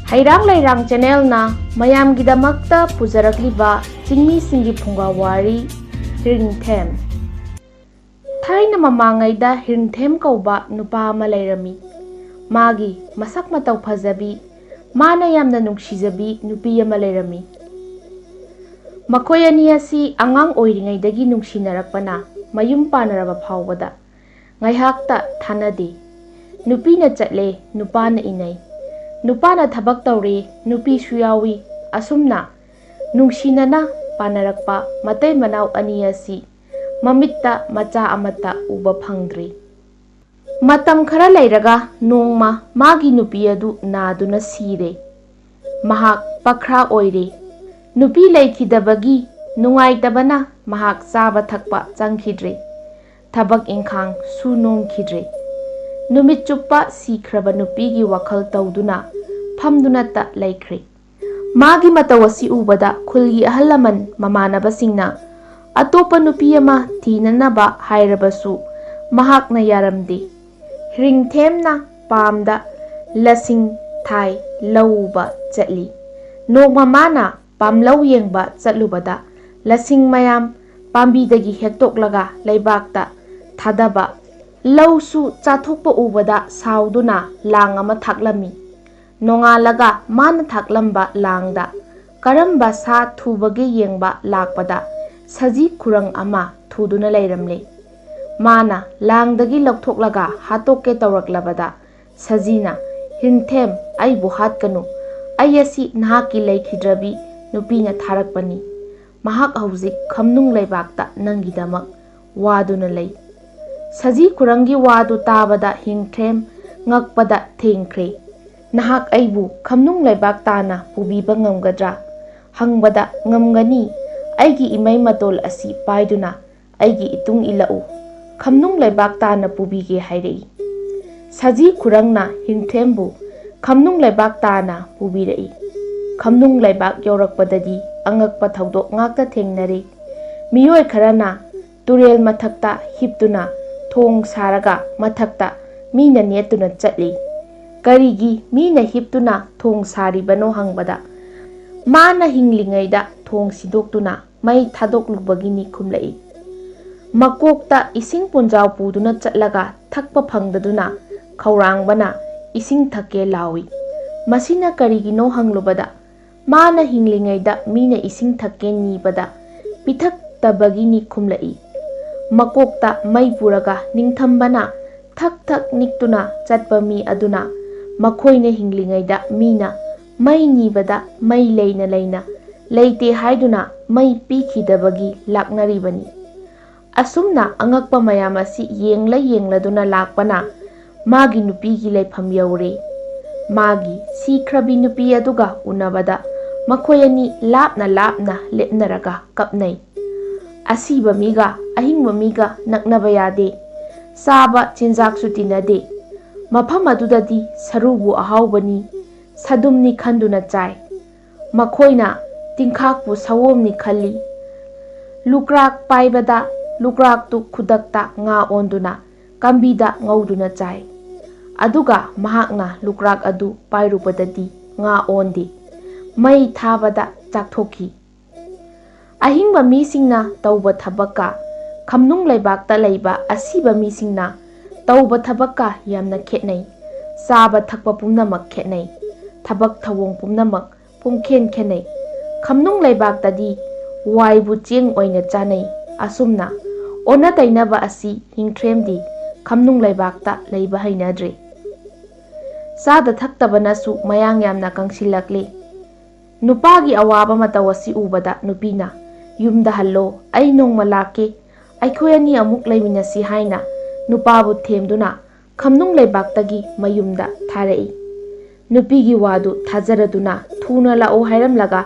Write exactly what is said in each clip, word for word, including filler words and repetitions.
ꯍꯩꯔꯥꯡ ꯂꯩꯔꯥꯡ ꯆꯦꯅꯦꯜꯅ ꯃꯌꯥꯝꯒꯤꯗꯃꯛꯇ ꯄꯨꯖꯔꯛꯂꯤꯕ ꯆꯤꯡꯃꯤꯁꯤꯡꯒꯤ ꯐꯨꯡꯒꯥ ꯋꯥꯔꯤ, ꯍꯤꯔꯤꯡꯊꯦꯝ꯫ ꯊꯥꯏꯅ ꯃꯃꯥꯡꯉꯩꯗ ꯍꯤꯔꯤꯡꯊꯦꯝ ꯀꯧꯕ ꯅꯨꯄꯥ ꯑꯃ ꯂꯩꯔꯝꯃꯤ꯫ ꯃꯥꯒꯤ ꯃꯁꯛ ꯃꯇꯧ ꯐꯖꯕꯤ, ꯃꯥꯅ ꯌꯥꯝꯅ ꯅꯨꯡꯁꯤꯖꯕꯤ ꯅꯨꯄꯤ ꯑꯃ ꯂꯩꯔꯝꯃꯤ꯫ ꯃꯈꯣꯏ ꯑꯅꯤ ꯑꯁꯤ ꯑꯉꯥꯡ ꯑꯣꯏꯔꯤꯉꯩꯗꯒꯤ ꯅꯨꯡꯁꯤꯅꯔꯛꯄꯅ ꯃꯌꯨꯝ ꯄꯥꯟꯅꯔꯕ ꯐꯥꯎꯕꯗ ꯉꯥꯏꯍꯥꯛꯇ ꯊꯥꯅꯗꯦ꯫ ꯅꯨꯄꯤꯅ ꯆꯠꯂꯦ, ꯅꯨꯄꯥꯅ ꯏꯟꯅꯩ꯫ ꯅꯨꯄꯥꯅ ꯊꯕꯛ ꯇꯧꯔꯦ, ꯅꯨꯄꯤꯁꯨ ꯌꯥꯎꯏ꯫ ꯑꯁꯨꯝꯅ ꯅꯨꯡꯁꯤꯅꯅ ꯄꯥꯟꯅꯔꯛꯄ ꯃꯇꯩ ꯃꯅꯥꯎ ꯑꯅꯤ ꯑꯁꯤ ꯃꯃꯤꯠꯇ ꯃꯆꯥ ꯑꯃꯠꯇ ꯎꯕ ꯐꯪꯗ꯭ꯔꯤ꯫ ꯃꯇꯝ ꯈꯔ ꯂꯩꯔꯒ ꯅꯣꯡꯃ ꯃꯥꯒꯤ ꯅꯨꯄꯤ ꯑꯗꯨ ꯅꯥꯗꯨꯅ ꯁꯤꯔꯦ꯫ ꯃꯍꯥꯛ ꯄꯈ꯭ꯔꯥ ꯑꯣꯏꯔꯦ꯫ ꯅꯨꯄꯤ ꯂꯩꯈꯤꯗꯕꯒꯤ ꯅꯨꯡꯉꯥꯏꯇꯕꯅ ꯃꯍꯥꯛ ꯆꯥꯕ ꯊꯛꯄ ꯆꯪꯈꯤꯗ꯭ꯔꯦ꯫ ꯊꯕꯛ ꯏꯪꯈꯥꯡ ꯁꯨ ꯅꯣꯝꯈꯤꯗ꯭ꯔꯦ꯫ ꯅꯨꯃꯤꯠ ꯆꯨꯞꯄ ꯁꯤꯈ꯭ꯔꯕ ꯅꯨꯄꯤꯒꯤ ꯋꯥꯈꯜ ꯇꯧꯗꯨꯅ ꯐꯝꯗꯨꯅꯇ ꯂꯩꯈ꯭ꯔꯦ꯫ ꯃꯥꯒꯤ ꯃꯇꯧ ꯑꯁꯤ ꯎꯕꯗ ꯈꯨꯜꯒꯤ ꯑꯍꯜ ꯂꯃꯟ ꯃꯃꯥꯟꯅꯕꯁꯤꯡꯅ ꯑꯇꯣꯞꯄ ꯅꯨꯄꯤ ꯑꯃ ꯊꯤꯅꯅꯕ ꯍꯥꯏꯔꯕꯁꯨ ꯃꯍꯥꯛꯅ ꯌꯥꯔꯝꯗꯦ꯫ ꯍꯤꯔꯤꯡꯊꯦꯝꯅ ꯄꯥꯝꯗ ꯂꯁꯤꯡ ꯊꯥꯏ ꯂꯧ ꯎꯕ ꯆꯠꯂꯤ꯫ ꯅꯣꯡꯃ ꯃꯥꯅ ꯄꯥꯝꯂꯧ ꯌꯦꯡꯕ ꯆꯠꯂꯨꯕꯗ ꯂꯁꯤꯡ ꯃꯌꯥꯝ ꯄꯥꯝꯕꯤꯗꯒꯤ ꯍꯦꯛꯇꯣꯛꯂꯒ ꯂꯩꯕꯥꯛꯇ ꯊꯥꯗꯕ, ꯂꯧꯁꯨ ꯆꯥꯊꯣꯛꯄ ꯎꯕꯗ ꯁꯥꯎꯗꯨꯅ ꯂꯥꯡ ꯑꯃ ꯊꯥꯛꯂꯝꯃꯤ꯫ ꯅꯣꯡꯉꯥꯜꯂꯒ ꯃꯥꯅ ꯊꯥꯛꯂꯝꯕ ꯂꯥꯡꯗ ꯀꯔꯝꯕ ꯁꯥ ꯊꯨꯕꯒꯦ ꯌꯦꯡꯕ ꯂꯥꯛꯄꯗ ꯁꯖꯤ ꯈꯨꯔꯪ ꯑꯃ ꯊꯨꯗꯨꯅ ꯂꯩꯔꯝꯂꯦ꯫ ꯃꯥꯅ ꯂꯥꯡꯗꯒꯤ ꯂꯧꯊꯣꯛꯂꯒ ꯍꯥꯠꯇꯣꯛꯀꯦ ꯇꯧꯔꯛꯂꯕꯗ ꯁꯖꯤꯅ, "ꯍꯤꯔꯤꯡꯊꯦꯝ, ꯑꯩꯕꯨ ꯍꯥꯠꯀꯅꯨ꯫ ꯑꯩ ꯑꯁꯤ ꯅꯍꯥꯛꯀꯤ ꯂꯩꯈꯤꯗ꯭ꯔꯕꯤ ꯅꯨꯄꯤꯅ ꯊꯥꯔꯛꯄꯅꯤ꯫ ꯃꯍꯥꯛ ꯍꯧꯖꯤꯛ ꯈꯝꯅꯨꯡ ꯂꯩꯕꯥꯛꯇ ꯅꯪꯒꯤꯗꯃꯛ ꯋꯥꯗꯨꯅ ꯂꯩ꯫" ꯁꯖꯤ ꯈꯨꯔꯪꯒꯤ ꯋꯥꯗꯨ ꯇꯥꯕꯗ ꯍꯤꯔꯤꯡꯊꯦꯝ ꯉꯛꯄꯗ ꯊꯦꯡꯈ꯭ꯔꯦ꯫ "ꯅꯍꯥꯛ ꯑꯩꯕꯨ ꯈꯝꯅꯨꯡ ꯂꯩꯕꯥꯛ ꯇꯥꯅ ꯄꯨꯕꯤꯕ ꯉꯝꯒꯗ꯭ꯔꯥ?" ꯍꯪꯕꯗ, "ꯉꯝꯒꯅꯤ, ꯑꯩꯒꯤ ꯏꯃꯩ ꯃꯇꯣꯜ ꯑꯁꯤ ꯄꯥꯏꯗꯨꯅ ꯑꯩꯒꯤ ꯏꯇꯨꯡ ꯏꯜꯂꯛꯎ, ꯈꯝꯅꯨꯡ ꯂꯩꯕꯥꯛ ꯇꯥꯅ ꯄꯨꯕꯤꯒꯦ" ꯍꯥꯏꯔꯛꯏ꯫ ꯁꯖꯤ ꯈꯨꯔꯪꯅ ꯍꯤꯔꯤꯡꯊꯦꯝꯕꯨ ꯈꯝꯅꯨꯡ ꯂꯩꯕꯥꯛ ꯇꯥꯅ ꯄꯨꯕꯤꯔꯛꯏ꯫ ꯈꯝꯅꯨꯡ ꯂꯩꯕꯥꯛ ꯌꯧꯔꯛꯄꯗꯗꯤ ꯑꯉꯛꯄ ꯊꯧꯗꯣꯛ ꯉꯥꯛꯇ ꯊꯦꯡꯅꯔꯤ꯫ ꯃꯤꯑꯣꯏ ꯈꯔꯅ ꯇꯨꯔꯦꯜ ꯃꯊꯛꯇ ꯍꯤꯞꯇꯨꯅ ꯊꯣꯡ ꯁꯥꯔꯒ ꯃꯊꯛꯇ ꯃꯤꯅ ꯅꯦꯠꯇꯨꯅ ꯆꯠꯂꯤ꯫ ꯀꯔꯤꯒꯤ ꯃꯤꯅ ꯍꯤꯞꯇꯨꯅ ꯊꯣꯡ ꯁꯥꯔꯤꯕꯅꯣ ꯍꯪꯕꯗ, ꯃꯥꯅ ꯍꯤꯡꯂꯤꯉꯩꯗ ꯊꯣꯡ ꯁꯤꯗꯣꯛꯇꯨꯅ ꯃꯩ ꯊꯥꯗꯣꯛꯂꯨꯕꯒꯤꯅꯤ ꯈꯨꯝꯂꯛꯏ꯫ ꯃꯀꯣꯛꯇ ꯏꯁꯤꯡ ꯄꯨꯟꯖꯥꯎ ꯄꯨꯗꯨꯅ ꯆꯠꯂꯒ ꯊꯛꯄ ꯐꯪꯗꯗꯨꯅ ꯈꯧꯔꯥꯡꯕꯅ ꯏꯁꯤꯡ ꯊꯛꯀꯦ ꯂꯥꯎꯏ꯫ ꯃꯁꯤꯅ ꯀꯔꯤꯒꯤꯅꯣ ꯍꯪꯂꯨꯕꯗ, ꯃꯥꯅ ꯍꯤꯡꯂꯤꯉꯩꯗ ꯃꯤꯅ ꯏꯁꯤꯡ ꯊꯛꯀꯦ ꯅꯤꯕꯗ ꯄꯤꯊꯛꯇꯕꯒꯤꯅꯤ ꯈꯨꯝꯂꯛꯏ꯫ ꯃꯀꯣꯛꯇ ꯃꯩ ꯄꯨꯔꯒ ꯅꯤꯡꯊꯝꯕꯅ ꯊꯛ ꯊꯛ ꯅꯤꯛꯇꯨꯅ ꯆꯠꯄ ꯃꯤ ꯑꯗꯨꯅ ꯃꯈꯣꯏꯅ ꯍꯤꯡꯂꯤꯉꯩꯗ ꯃꯤꯅ ꯃꯩ ꯅꯤꯕꯗ ꯃꯩ ꯂꯩꯅ ꯂꯩꯅ ꯂꯩꯇꯦ ꯍꯥꯏꯗꯨꯅ ꯃꯩ ꯄꯤꯈꯤꯗꯕꯒꯤ ꯂꯥꯛꯅꯔꯤꯕꯅꯤ꯫ ꯑꯁꯨꯝꯅ ꯑꯉꯛꯄ ꯃꯌꯥꯝ ꯑꯁꯤ ꯌꯦꯡꯂ ꯌꯦꯡꯂꯗꯨꯅ ꯂꯥꯛꯄꯅ ꯃꯥꯒꯤ ꯅꯨꯄꯤꯒꯤ ꯂꯩꯐꯝ ꯌꯧꯔꯦ꯫ ꯃꯥꯒꯤ ꯁꯤꯈ꯭ꯔꯕꯤ ꯅꯨꯄꯤ ꯑꯗꯨꯒ ꯎꯅꯕꯗ ꯃꯈꯣꯏ ꯑꯅꯤ ꯂꯥꯞꯅ ꯂꯥꯞꯅ ꯂꯦꯞꯅꯔꯒ ꯀꯞꯅꯩ꯫ ꯑꯁꯤꯕ ꯃꯤꯒ ꯑꯍꯤꯡꯕ ꯃꯤꯒ ꯅꯛꯅꯕ ꯌꯥꯗꯦ꯫ ꯆꯥꯕ ꯆꯤꯟꯖꯥꯛꯁꯨ ꯇꯤꯟꯅꯗꯦ꯫ ꯃꯐꯝ ꯑꯗꯨꯗꯗꯤ ꯁꯔꯨꯕꯨ ꯑꯍꯥꯎꯕꯅꯤ, ꯁꯗꯨꯝꯅꯤ ꯈꯟꯗꯨꯅ ꯆꯥꯏ꯫ ꯃꯈꯣꯏꯅ ꯇꯤꯡꯈꯥꯛꯄꯨ ꯁꯑꯣꯝꯅꯤ ꯈꯜꯂꯤ꯫ ꯂꯨꯀ꯭ꯔꯥꯛ ꯄꯥꯏꯕꯗ ꯂꯨꯀ꯭ꯔꯥꯛꯇꯨ ꯈꯨꯗꯛꯇ ꯉꯥ ꯑꯣꯟꯗꯨꯅ ꯀꯝꯕꯤꯗ ꯉꯧꯗꯨꯅ ꯆꯥꯏ꯫ ꯑꯗꯨꯒ ꯃꯍꯥꯛꯅ ꯂꯨꯀ꯭ꯔꯥꯛ ꯑꯗꯨ ꯄꯥꯏꯔꯨꯕꯗꯗꯤ ꯉꯥ ꯑꯣꯟꯗꯦ꯫ ꯃꯩ ꯊꯥꯕꯗ ꯆꯥꯛꯊꯣꯛꯈꯤ꯫ ꯑꯍꯤꯡꯕ ꯃꯤꯁꯤꯡꯅ ꯇꯧꯕ ꯊꯕꯛꯀ ꯈꯝꯅꯨꯡ ꯂꯩꯕꯥꯛꯇ ꯂꯩꯕ ꯑꯁꯤꯕ ꯃꯤꯁꯤꯡꯅ ꯇꯧꯕ ꯊꯕꯛꯀ ꯌꯥꯝꯅ ꯈꯦꯠꯅꯩ꯫ ꯆꯥꯕ ꯊꯛꯄ ꯄꯨꯝꯅꯃꯛ ꯈꯦꯠꯅꯩ꯫ ꯊꯕꯛ ꯊꯧꯑꯣꯡ ꯄꯨꯝꯅꯃꯛ ꯄꯨꯡꯈꯦꯟ ꯈꯦꯟꯅꯩ꯫ ꯈꯝꯅꯨꯡ ꯂꯩꯕꯥꯛꯇꯗꯤ ꯋꯥꯏꯕꯨ ꯆꯦꯡ ꯑꯣꯏꯅ ꯆꯥꯅꯩ꯫ ꯑꯁꯨꯝꯅ ꯑꯣꯟꯅ ꯇꯩꯅꯕ ꯑꯁꯤ ꯍꯤꯡꯈ꯭ꯔꯦꯝꯗꯤ ꯈꯝꯅꯨꯡ ꯂꯩꯕꯥꯛꯇ ꯂꯩꯕ ꯍꯩꯅꯗ꯭ꯔꯦ꯫ ꯆꯥꯗ ꯊꯛꯇꯕꯅꯁꯨ ꯃꯌꯥꯡ ꯌꯥꯝꯅ ꯀꯪꯁꯤꯜꯂꯛꯂꯤ꯫ ꯅꯨꯄꯥꯒꯤ ꯑꯋꯥꯕ ꯃꯇꯧ ꯑꯁꯤ ꯎꯕꯗ ꯅꯨꯄꯤꯅ, "ꯌꯨꯝꯗ ꯍꯜꯂꯣ, ꯑꯩ ꯅꯣꯡꯃ ꯂꯥꯛꯀꯦ, ꯑꯩꯈꯣꯏ ꯑꯅꯤ ꯑꯃꯨꯛ ꯂꯩꯃꯤꯟꯅꯁꯤ" ꯍꯥꯏꯅ ꯅꯨꯄꯥꯕꯨ ꯊꯦꯝꯗꯨꯅ ꯈꯝꯅꯨꯡ ꯂꯩꯕꯥꯛꯇꯒꯤ ꯃꯌꯨꯝꯗ ꯊꯥꯔꯛꯏ꯫ ꯅꯨꯄꯤꯒꯤ ꯋꯥꯗꯨ ꯊꯥꯖꯔꯗꯨꯅ ꯊꯨꯅ ꯂꯥꯛꯎ ꯍꯥꯏꯔꯝꯂꯒ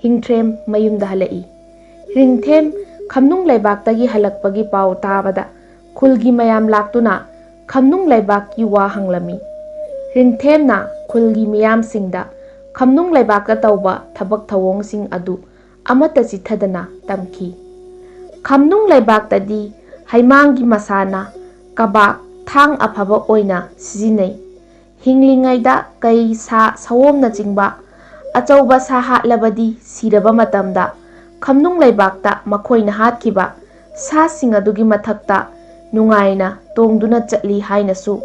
ꯍꯤꯡꯊ꯭ꯔꯦꯝ ꯃꯌꯨꯝꯗ ꯍꯜꯂꯛꯏ꯫ ꯍꯤꯡꯊ꯭ꯔꯦꯝ ꯈꯝꯅꯨꯡ ꯂꯩꯕꯥꯛꯇꯒꯤ ꯍꯜꯂꯛꯄꯒꯤ ꯄꯥꯎ ꯇꯥꯕꯗ ꯈꯨꯜꯒꯤ ꯃꯌꯥꯝ ꯂꯥꯛꯇꯨꯅ ꯈꯝꯅꯨꯡ ꯂꯩꯕꯥꯛꯀꯤ ꯋꯥ ꯍꯪꯂꯝꯃꯤ꯫ ꯍꯤꯡꯊ꯭ꯔꯦꯝꯅ ꯈꯨꯜꯒꯤ ꯃꯤꯌꯥꯝꯁꯤꯡꯗ ꯈꯝꯅꯨꯡ ꯂꯩꯕꯥꯛꯇ ꯇꯧꯕ ꯊꯕꯛ ꯊꯧꯑꯣꯡꯁꯤꯡ ꯑꯗꯨ ꯑꯃꯠꯇ ꯆꯤꯠꯊꯗꯅ ꯇꯝꯈꯤ꯫ ꯈꯝꯅꯨꯡ ꯂꯩꯕꯥꯛꯇꯗꯤ ꯍꯩꯃꯥꯡꯒꯤ ꯃꯁꯥꯅ ꯀꯕꯥꯛ, ꯊꯥꯡ ꯑꯐꯕ ꯑꯣꯏꯅ ꯁꯤꯖꯤꯟꯅꯩ꯫ ꯍꯤꯡꯂꯤꯉꯩꯗ ꯀꯩ, ꯁꯥ, ꯁꯑꯣꯝꯅꯆꯤꯡꯕ ꯑꯆꯧꯕ ꯁꯥ ꯍꯥꯠꯂꯕꯗꯤ ꯁꯤꯔꯕ ꯃꯇꯝꯗ ꯈꯝꯅꯨꯡ ꯂꯩꯕꯥꯛꯇ ꯃꯈꯣꯏꯅ ꯍꯥꯠꯈꯤꯕ ꯁꯥꯁꯤꯡ ꯑꯗꯨꯒꯤ ꯃꯊꯛꯇ ꯅꯨꯡꯉꯥꯏꯅ ꯇꯣꯡꯗꯨꯅ ꯆꯠꯂꯤ ꯍꯥꯏꯅꯁꯨ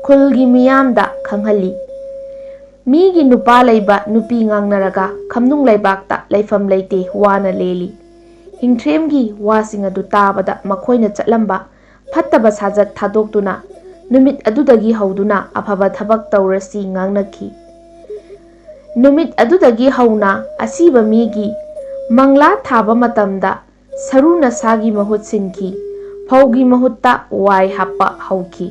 ꯈꯨꯜꯒꯤ ꯃꯤꯌꯥꯝꯗ ꯈꯪꯍꯜꯂꯤ꯫ ꯃꯤꯒꯤ ꯅꯨꯄꯥ ꯂꯩꯕ ꯅꯨꯄꯤ ꯉꯥꯡꯅꯔꯒ ꯈꯝꯅꯨꯡ ꯂꯩꯕꯥꯛꯇ ꯂꯩꯐꯝ ꯂꯩꯇꯦ ꯋꯥꯅ ꯂꯦꯜꯂꯤ꯫ ꯍꯤꯡꯊ꯭ꯔꯦꯝꯒꯤ ꯋꯥꯁꯤꯡ ꯑꯗꯨ ꯇꯥꯕꯗ ꯃꯈꯣꯏꯅ ꯆꯠꯂꯝꯕ ꯐꯠꯇꯕ ꯁꯥꯖꯠ ꯊꯥꯗꯣꯛꯇꯨꯅ ꯅꯨꯃꯤꯠ ꯑꯗꯨꯗꯒꯤ ꯍꯧꯗꯨꯅ ꯑꯐꯕ ꯊꯕꯛ ꯇꯧꯔꯁꯤ ꯉꯥꯡꯅꯈꯤ꯫ ꯅꯨꯃꯤꯠ ꯑꯗꯨꯗꯒꯤ ꯍꯧꯅ ꯑꯁꯤꯕ ꯃꯤꯒꯤ ꯃꯪꯂꯥ ꯊꯥꯕ ꯃꯇꯝꯗ ꯁꯔꯨ ꯅꯁꯥꯒꯤ ꯃꯍꯨꯠ ꯁꯤꯟꯈꯤ, ꯐꯧꯒꯤ ꯃꯍꯨꯠꯇ ꯋꯥꯏ ꯍꯥꯞꯄ ꯍꯧꯈꯤ꯫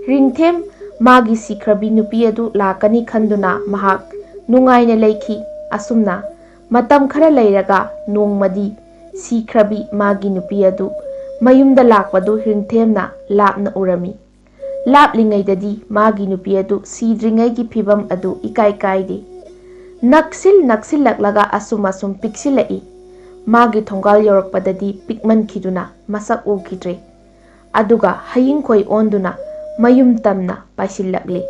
ꯔꯤꯡꯊꯦꯝ ꯃꯥꯒꯤ ꯁꯤꯈ꯭ꯔꯕꯤ ꯅꯨꯄꯤ ꯑꯗꯨ ꯂꯥꯛꯀꯅꯤ ꯈꯟꯗꯨꯅ ꯃꯍꯥꯛ ꯅꯨꯡꯉꯥꯏꯅ ꯂꯩꯈꯤ꯫ ꯑꯁꯨꯝꯅ ꯃꯇꯝ ꯈꯔ ꯂꯩꯔꯒ ꯅꯣꯡꯃꯗꯤ ꯁꯤꯈ꯭ꯔꯕꯤ ꯃꯥꯒꯤ ꯅꯨꯄꯤ ꯑꯗꯨ ꯃꯌꯨꯝꯗ ꯂꯥꯛꯄꯗꯨ ꯔꯤꯡꯊꯦꯝꯅ ꯂꯥꯞꯅ ꯎꯔꯝꯃꯤ꯫ ꯂꯥꯞꯂꯤꯉꯩꯗꯗꯤ ꯃꯥꯒꯤ ꯅꯨꯄꯤ ꯑꯗꯨ ꯁꯤꯗ꯭ꯔꯤꯉꯩꯒꯤ ꯐꯤꯕꯝ ꯑꯗꯨ ꯏꯀꯥꯏ ꯀꯥꯏꯗꯦ꯫ ꯅꯛꯁꯤꯜ ꯅꯛꯁꯤꯜꯂꯛꯂꯒ ꯑꯁꯨꯝ ꯑꯁꯨꯝ ꯄꯤꯛꯁꯤꯜꯂꯛꯏ꯫ ꯃꯥꯒꯤ ꯊꯣꯡꯒꯥꯜ ꯌꯧꯔꯛꯄꯗꯗꯤ ꯄꯤꯛꯃꯟꯈꯤꯗꯨꯅ ꯃꯁꯛ ꯎꯈꯤꯗ꯭ꯔꯦ꯫ ꯑꯗꯨꯒ ꯍꯌꯤꯡꯈꯣꯏ ꯑꯣꯟꯗꯨꯅ ꯃꯌꯨꯝ ꯇꯝꯅ ꯄꯥꯏꯁꯤꯜꯂꯛꯂꯦ꯫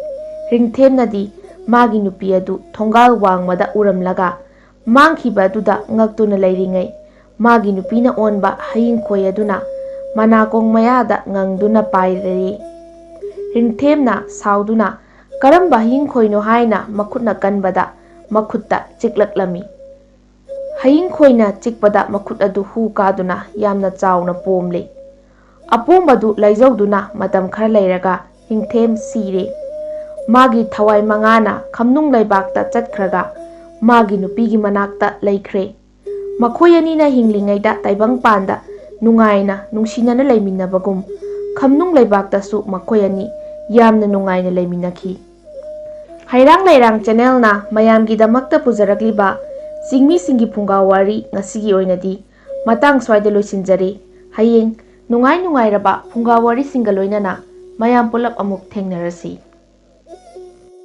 ꯔꯤꯡꯊꯦꯝꯅꯗꯤ ꯃꯥꯒꯤ ꯅꯨꯄꯤ ꯑꯗꯨ ꯊꯣꯡꯒꯥꯜ ꯋꯥꯡꯃꯗ ꯎꯔꯝꯂꯒ ꯃꯥꯡꯈꯤꯕ ꯑꯗꯨꯗ ꯉꯛꯇꯨꯅ ꯂꯩꯔꯤꯉꯩ, ꯃꯥꯒꯤ ꯅꯨꯄꯤꯅ ꯑꯣꯟꯕ ꯍꯌꯤꯡꯈꯣꯏ ꯑꯗꯨꯅ ꯃꯅꯥꯀꯣꯡ ꯃꯌꯥꯗ ꯉꯪꯗꯨꯅ ꯄꯥꯏꯔꯦ꯫ ꯔꯤꯡꯊꯦꯝꯅ ꯁꯥꯎꯗꯨꯅ ꯀꯔꯝꯕ ꯍꯌꯤꯡꯈꯣꯏꯅꯣ ꯍꯥꯏꯅ ꯃꯈꯨꯠꯅ ꯀꯟꯕꯗ ꯃꯈꯨꯠꯇ ꯆꯤꯛꯂꯛꯂꯝꯃꯤ꯫ ꯍꯌꯤꯡꯈꯣꯏꯅ ꯆꯤꯛꯄꯗ ꯃꯈꯨꯠ ꯑꯗꯨ ꯍꯨ ꯀꯥꯗꯨꯅ ꯌꯥꯝꯅ ꯆꯥꯎꯅ ꯄꯣꯝꯂꯦ꯫ ꯑꯄꯣꯝꯕꯗꯨ ꯂꯩꯖꯧꯗꯨꯅ ꯃꯇꯝ ꯈꯔ ꯂꯩꯔꯒ ꯔꯤꯡꯊꯦꯝ ꯁꯤꯔꯦ꯫ ꯃꯥꯒꯤ ꯊꯋꯥꯏ ꯃꯉꯥꯅ ꯈꯝꯅꯨꯡ ꯂꯩꯕꯥꯛꯇ ꯆꯠꯈ꯭ꯔꯒ ꯃꯥꯒꯤ ꯅꯨꯄꯤꯒꯤ ꯃꯅꯥꯛꯇ ꯂꯩꯈ꯭ꯔꯦ꯫ ꯃꯈꯣꯏ ꯑꯅꯤꯅ ꯍꯤꯡꯂꯤꯉꯩꯗ ꯇꯥꯏꯕꯪꯄꯥꯟꯗ ꯅꯨꯡꯉꯥꯏꯅ ꯅꯨꯡꯁꯤꯅꯅ ꯂꯩꯃꯤꯟꯅꯕꯒꯨꯝ ꯈꯝꯅꯨꯡ ꯂꯩꯕꯥꯛꯇꯁꯨ ꯃꯈꯣꯏ ꯑꯅꯤ ꯌꯥꯝꯅ ꯅꯨꯡꯉꯥꯏꯅ ꯂꯩꯃꯤꯟꯅꯈꯤ꯫ ꯍꯩꯔꯥꯡ ꯂꯩꯔꯥꯡ ꯆꯦꯅꯦꯜꯅ ꯃꯌꯥꯝꯒꯤꯗꯃꯛꯇ ꯄꯨꯖꯔꯛꯂꯤꯕ ꯆꯤꯡꯃꯤꯁꯤꯡꯒꯤ ꯐꯨꯡꯒꯥ ꯋꯥꯔꯤ ꯉꯁꯤꯒꯤ ꯑꯣꯏꯅꯗꯤ ꯃꯇꯥꯡ ꯁ꯭ꯋꯥꯏꯗ ꯂꯣꯏꯁꯤꯟꯖꯔꯦ꯫ ꯍꯌꯦꯡ ꯅꯨꯡꯉꯥꯏ ꯅꯨꯡꯉꯥꯏꯔꯕ ꯐꯨꯡꯒꯥ ꯋꯥꯔꯤꯁꯤꯡꯒ ꯂꯣꯏꯅꯅ ꯃꯌꯥꯝ ꯄꯨꯂꯞ ꯑꯃꯨꯛ ꯊꯦꯡꯅꯔꯁꯤ꯫